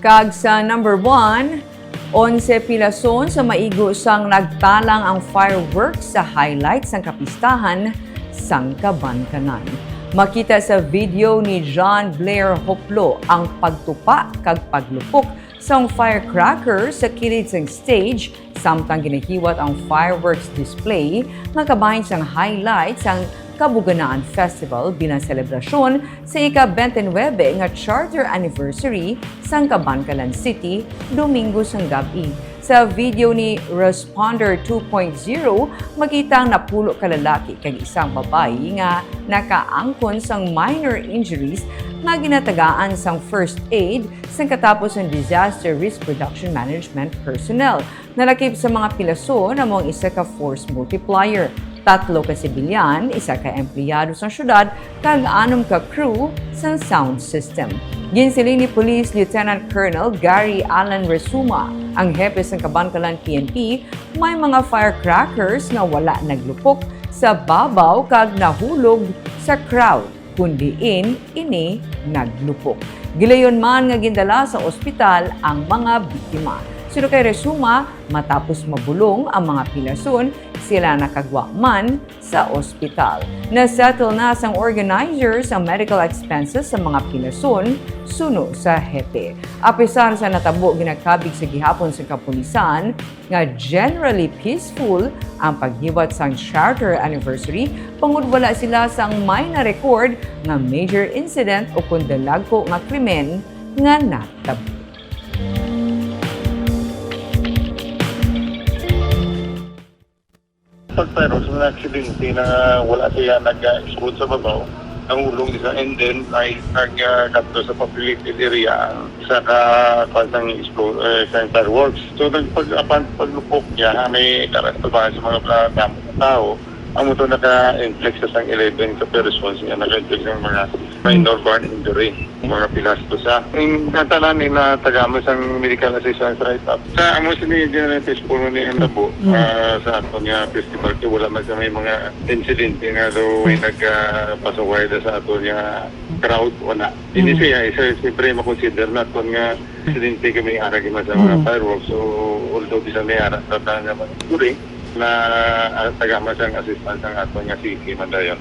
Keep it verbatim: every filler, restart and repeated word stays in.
Kag sa number one, onse pilason sa maigo sang nagtalang ang fireworks sa highlight sang kapistahan sang Kabankalan. Makita sa video ni John Blair Hoplo ang pagtupa kag paglupok sang firecracker sa kilid sang stage samtang ginahiwat ang fireworks display nga kabahin sang highlight sang Kabuganaan Festival bilang selebrasyon sa ika-twenty-nine nga charter anniversary sang Kabankalan City, Domingo sang gab-i. Sa video ni Responder two point zero, makita ang napulo ka lalaki kag isang babayi nga nakaangkon sang minor injuries nga ginatagaan sang first aid sang katapos sang disaster risk reduction management personnel. Nalakip sa mga pilason amo ang isa ka force multiplier, tatlo ka sibilyan, isa ka empleyado sang syudad, kag anom ka crew sang sound system. Ginsiling ni Police Lieutenant Colonel Gary Alan Resuma, ang hepe sang Kabankalan P N P, may mga firecrackers nga wala naglupok sa babaw kag nahulog sa crowd, kun diin ini naglupok. Gilayon man nga gindala sa ospital ang mga biktima. Suno kay Resuma, matapos mabulong ang mga pilason, sila nakagwa man sa ospital. Na-settle na sang organizers ang medical expenses sa mga pilason, suno sa hepe. Apisar sa natabo ginakabig sa gihapon sa kapulisan nga generally peaceful ang paghiwat sang charter anniversary, bangod wala sila sang may na-record nga major incident o kon dalagko nga krimen nga natabo. Pag-fire sa mga aksidente na wala siya nag-explode sa babaw, nahulog siya, and then ay nag-, ah, kadto sa populated area ang isa ka kwan sang explo-, eh, sang fireworks. So, nagpag-, apan paglupok niya, may karas sa bahay sa mga ka-, damo nga tawo, ang motor naka-inflict sa sang eleven ka persons nga naka-inflict sa mga minor burn injury, mga pilas to sa. Ang katalan nila tagamo sang medical assistance right up. Sa amo sini General Pispolo ni ang tabo, Mm. ah, sa aton nga festival, kay wala man sa may mga insidente nga daw may Mm. nag, ah, pasaway da sa aton nga crowd, wala. Ini Mm. siya, isa, siyempre, makonsider naton nga insidente kay may ara gyud man sa mga Mm. fireworks. So, although bisan may ara, tata nga mga during na, ah, tagama sang assistance ang aton nga city man dayon.